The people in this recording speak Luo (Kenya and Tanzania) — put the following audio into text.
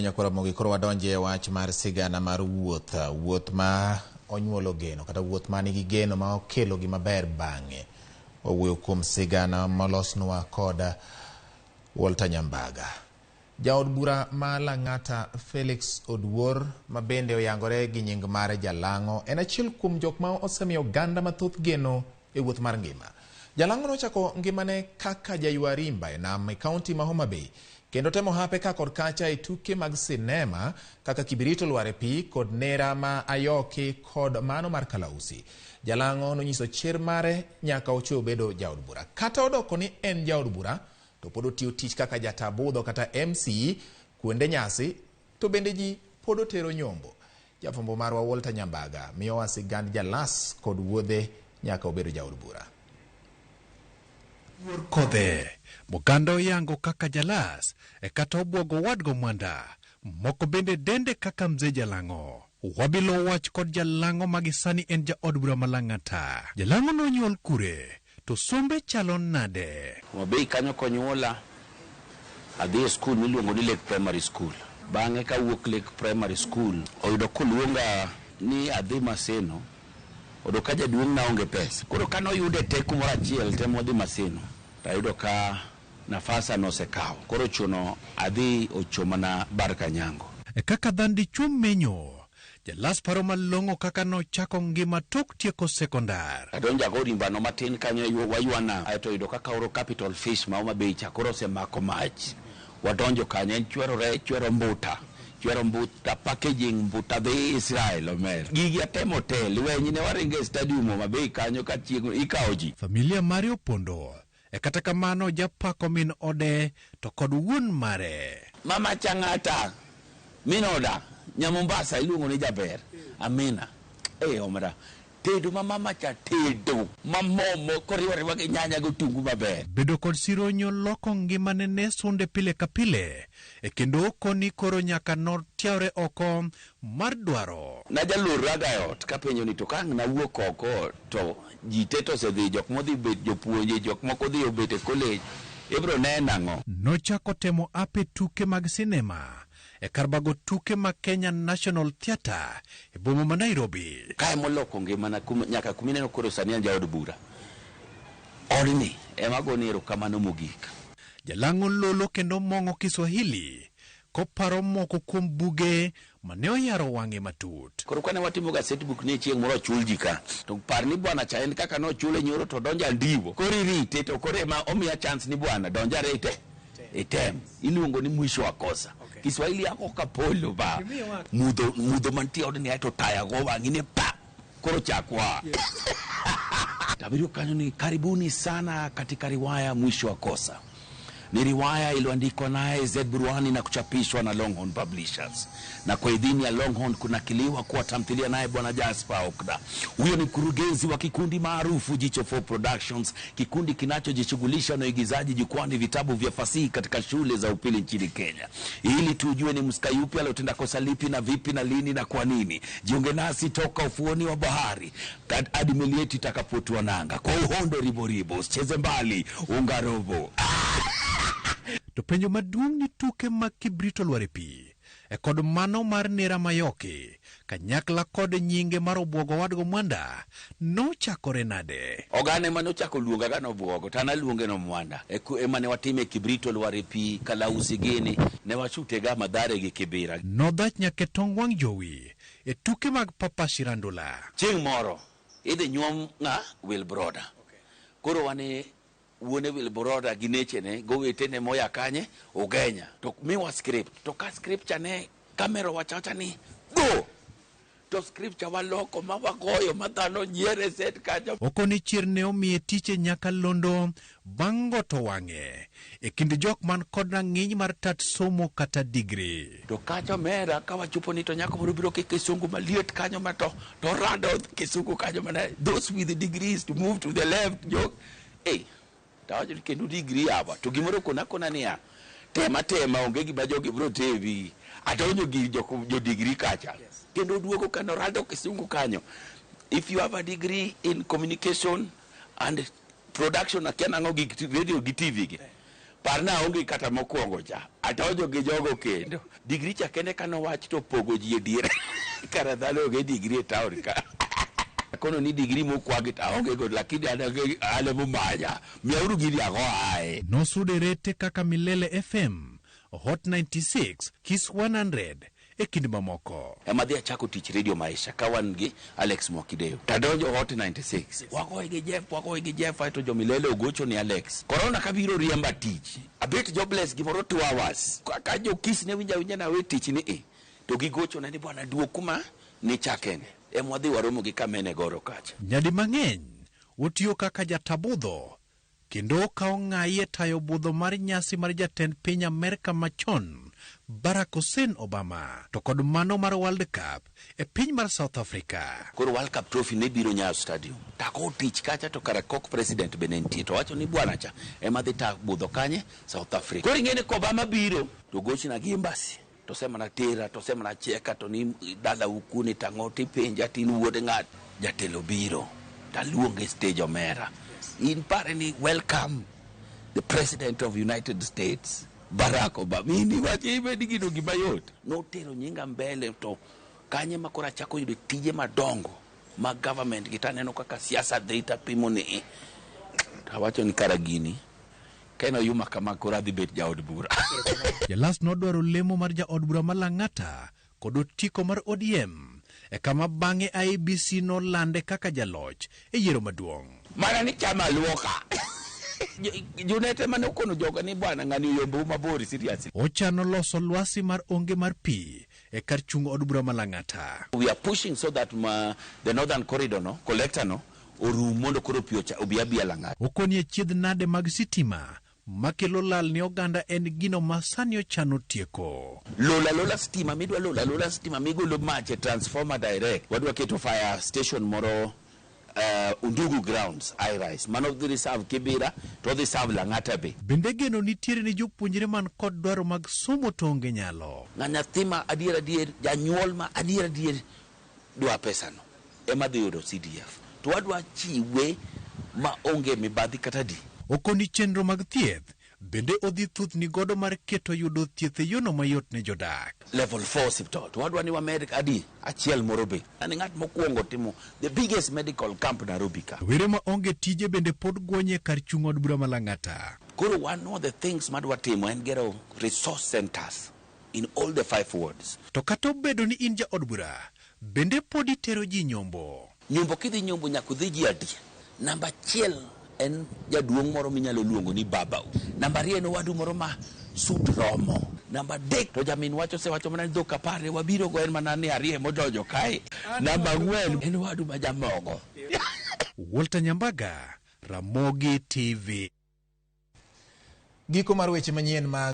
Nyakwar Ramogi koro wadonje e wach mar sigana mar wuoth, wuoth ma onyuolo geno kata wuoth ma nigi geno ma okelo gima ber bang'e. Wawuoyo kuom sigana molosnwa kod Walter Nyambaga. Jaod bura ma Lang'ata Felix Oduor ma bende oyangore gi nying mar Jalang'o en achiel kuom jok ma osemiyo oganda mathoth geno e wuoth mar ngima. Jalang'o nochako ngimane kaka jaywa rimba e nam e kaunti ma Homa Bay kendo temo hape ka kod kacha e tuke mag sinema kaka Kibirito Olwar e Pi kod Nera ma Ayoki kod mano mar Kalausi. Jalang'o nonyiso chir mare nyaka ochopo bedo jaod bura. Kata odoko ni en jaod bura, to pod otiyo tich kaka jata budho kata MC kuonde nyasi, to bende ji pod otero nyombo. Jafwambo marwa Walter Nyambaga miyowa sigand Jalas kod wuodhe nyaka obedo jaod bura. Wuor Kodhe, Moganda oyango kaka Jalas e kata obwogo owadgo Mwanda. Moko bende dende kaka Mzee Jalang'o. Wabilo wach kod Jalang'o ma gisani en jaod bura ma Lang'ata. Jalang'o nonyuol kure to sombe chalo nade? Homa Bay kanyo konyuola, adhi e skul miluongo ni Lake Primary School. Bang'e kawuok Lake Primary School, oyudo koluonga ni adhi Maseno, oyudo ka jaduong' na onge pesa. Koro kane oyude te kumoro achiel te modhi Maseno, to ayudo ka nafasa nosekawo. Koro ochuno adhi ochomana Bar Kanyango. E kaka dhan dichuo menyo, Jalas paro malong'o kaka nochako ngima tok tieko sekondar. Adonjo ago rimbano matin kanyo waywa nam, aeto oyudo ka kaoro Capital Fish ma Homa Bay cha koro osemako mach. Wadonjo kanyo, en chwero rech, chwero mbuta, chwero mbuta, packaging mbuta dhi Israel omer. Gigi atemo te, lweny ne waringo e stadium Homa Bay kanyo ka chieng' ikawo ji. Familia mare opondo e kata kamano japako min ode to kod wuon mare. Mama Chang'ata, min oda, nya Mombasa iluongo ni Jaber. Amina. Eh, omera. Tedo ma mama cha tedo ma momo koriwo ariwa gi nyanya gi otungu maber. Bedo kod sironyo loko ngimane ne sunde pile ka pile e kendo okoni koro nyaka notiawre oko mar dwaro. Najalorraga e ot kapenjo ni to ka ang' nawuok oko to ji te to osedhi, jok modhi bet jopuonje, jok moko odhi obet e college, ibro ne nang'o? Nochako temo ape tuke mag sinema e kar bago tuke mag Kenya National Theatre e boma ma Nairobi. Kae moloko ngimana nyaka kuma ineno koro sani an jaod bura. Odni ema agone erokamano mogik. Jalang'o lolo kendo mong'o Kiswahili koparo moko kuom buge mane oyaro wang'e matut. Koro kane watimo ga set book ni chieng' moro ochul ji ka, to par ni bwana cha en kaka nochule nyoro to donjo andiwo. Koro irite to koro ema omiya chance ni bwana donj arite item. Iluongo ni mwisho wa kosa. Kiswahili yako kapolo ba. Mudho, mudho mantie odni aeto taya go wang'i ni pa. Koro chakwa. Tabirio kanyo ni karibuni sana katika riwaya Mwisho wa Kosa. Ni riwaya iliyoandikwa naye Z Burwani na kuchapishwa na Longhorn Publishers, na kwa idhini ya Longhorn kunakiliwa kuwa tamthilia naye Bwana Jasper Okda. Huyo ni mkurugenzi wa kikundi maarufu Jicho 4 Productions, kikundi kinachojishughulisha na uigizaji jukwani vitabu vya fasihi katika shule za upili nchini Kenya. Ili tujue ni msika yupi aliyotenda kosa lipi na vipi na lini na kwa nini. Jiunge nasi toka ufuoni wa bahari hadi meli yetu itakapotua nanga. Kwa uhondo riboribo, usicheze mbali, unga robo. To penjo maduong' ni tuke mag Kibrit olwar e pi e kod mano mar Nera Mayoki kanyakla kod nyinge mar Obwogo owadgo Mwanda nochakore nade? Oganda ema nochako luonga ga nobwogo, to an aluonge no Mwanda. Ema ne watime Kibrit olwar e pi, Kalausi gini, ne washute ga Mathare gi Kibira. Nodhach nyaka e tong wang' jowi e tuke mag Papa Shirandula. Chieng' moro idhi nyuom ng'a? Wilbroda. Koro wane wuone Wilbroda gi nechene gowetene moya kanye? Ugenya. To miwa script. To ka script cha ne kamera owacho awacha ni go! To script cha waloko ma wagoyo ma dhano nyiere set kanyo. Okoni chier ne omiye tich e nyakalondo bang' goto wang'e e kind jok man kod rang'iny mar tat somo kata digri. To kacha omera ka wachopo ni to nyako moro biro ki kisungu maliet kanyo ma to rado kisungu kanyo mana those with degrees to move to the left jok. To awacho ni kendo degree yawa to gimoro kona kona niya tema tema onge gima jogi biro temi. Adonjo gi jo degree kacha. Kendo oduogo kano rado kisungu kanyo. If you have a degree in communication and production akia nang'o gi radio gi TV gi. Parna aonge kata mokwongo cha. Adonjo gi jogo kendo. Degree cha kende kanowach to pogo ji e diere. Kara dhano onge degree e town ka. Kono ni degree mokwagi to aonge go lakini an an emomanya. Miyauru gini ago ae. Nosudo e rete kaka Milele FM, Hot 96, Kiss 100 e kind mamoko. Ema dhi achako tich Radio Maisha ka wan gi Alex Mwakideo. Tadonjo Hot 96. Wagoye gi Jeff, wagoye gi Jeff aeto jo Milele ogocho ni Alex. Corona kabiro riemba tich. Abet jobless gimoro 2 hours. Ka jo Kiss ne winja winja na we tich ni e. To gigocho na ni bwana duog kuma ni chakene. Ema wadhi waromo gi Kamene Goro kacha. Nyadi mang'eny otiyo kaka jatabudho kendo okawo ng'ayi e tayo budho mar nyasi mar jatend piny Amerka machon Barack Hussein Obama to kod mano mar World Cup e piny mar South Africa. Koro World Cup trophy ne biro Nyayo Stadium. Tako tich kacha to kara kok president be ne nitie. To wacho ni bwana cha ema dhi ta budho kanye South Africa. Koro ing'e ni Obama biro to gochna gi embassy. To semana tera, to semana cheka, to ni dala ukuni tang'o tipenja tin wuod ng'at. Jatelo biro. Taluonge stage omera. In pare ni welcome the president of United States Barack Obama. In iwacho ibed gino gima yot. Notero nyinga mbele to kanye ma koro achako yudo tije madongo mag government gi taneno kaka siasa dhi tapimo ni tawacho ni kara gini ka en oyuma kama koro adhi bet jaod bura. Jalas nodwaro lemo mar jaod bura ma Lang'ata kod otiko mar ODM e kama bang'e IEBC nolande kaka jaloch e yiero maduong'. Mana ni chama luoka. Junete mane okono joga ni bwana ng'ani oyombo mabor seriously. Ochano loso lwasi mar onge mar pi e kar chung' od bura ma Lang'ata. We are pushing so that the northern corridor no, collector no, orum mondo koro pi obi abiya Lang'ata. Okoni e chiedh nade mag sitima makelo lal ne oganda en gino ma sani ochano tieko. Lola lola stima midwa lola lola stima migolo mach e transformer direct. Wadwa keto fire station moro Undugu grounds high rise. Mano dhi serve Kibera to dhi serve Lang'ata be. Bende geno nitiere ni jopuonjre man kod dwaro mag somo to onge nyalo. Ng'a nyathi ma adier adier, janyuol ma adier adier dwa pesano ema dhi yudo CDF. To wadwa chiwe ma onge mibadhi kata di. Okoni chenro mag thieth bende odhi thuthni godo mar keto yudo thieth e yono mayot ne jodak. Level 4 hospital. To wadwa ni wamed adi achiel moro be. Ani ng'at mokwongo timo the biggest medical camp Nairobi ka. Rowere ma onge tije bende pod gwonye kar chung' od bura ma Lang'ata. Koro one of the things madwa timo en gero resource centers in all the 5 wards. To kata obedo ni in jaod bura, bende pod itero ji nyombo. Nyombo kidhi nyombo nyaka udhi ji adi. Namba 1 en jaduong' moro minyalo luongo ni babau. Namba 2 en owadu moro ma sut romo. Namba 3 to jamin wacho osewacho mana ni dhok 10 wabiro go en mana ni 2 modonjo kae. Namba 4 en owadu ma jamogo. Walter Nyambaga, Ramogi TV. Giko mar weche manyien mag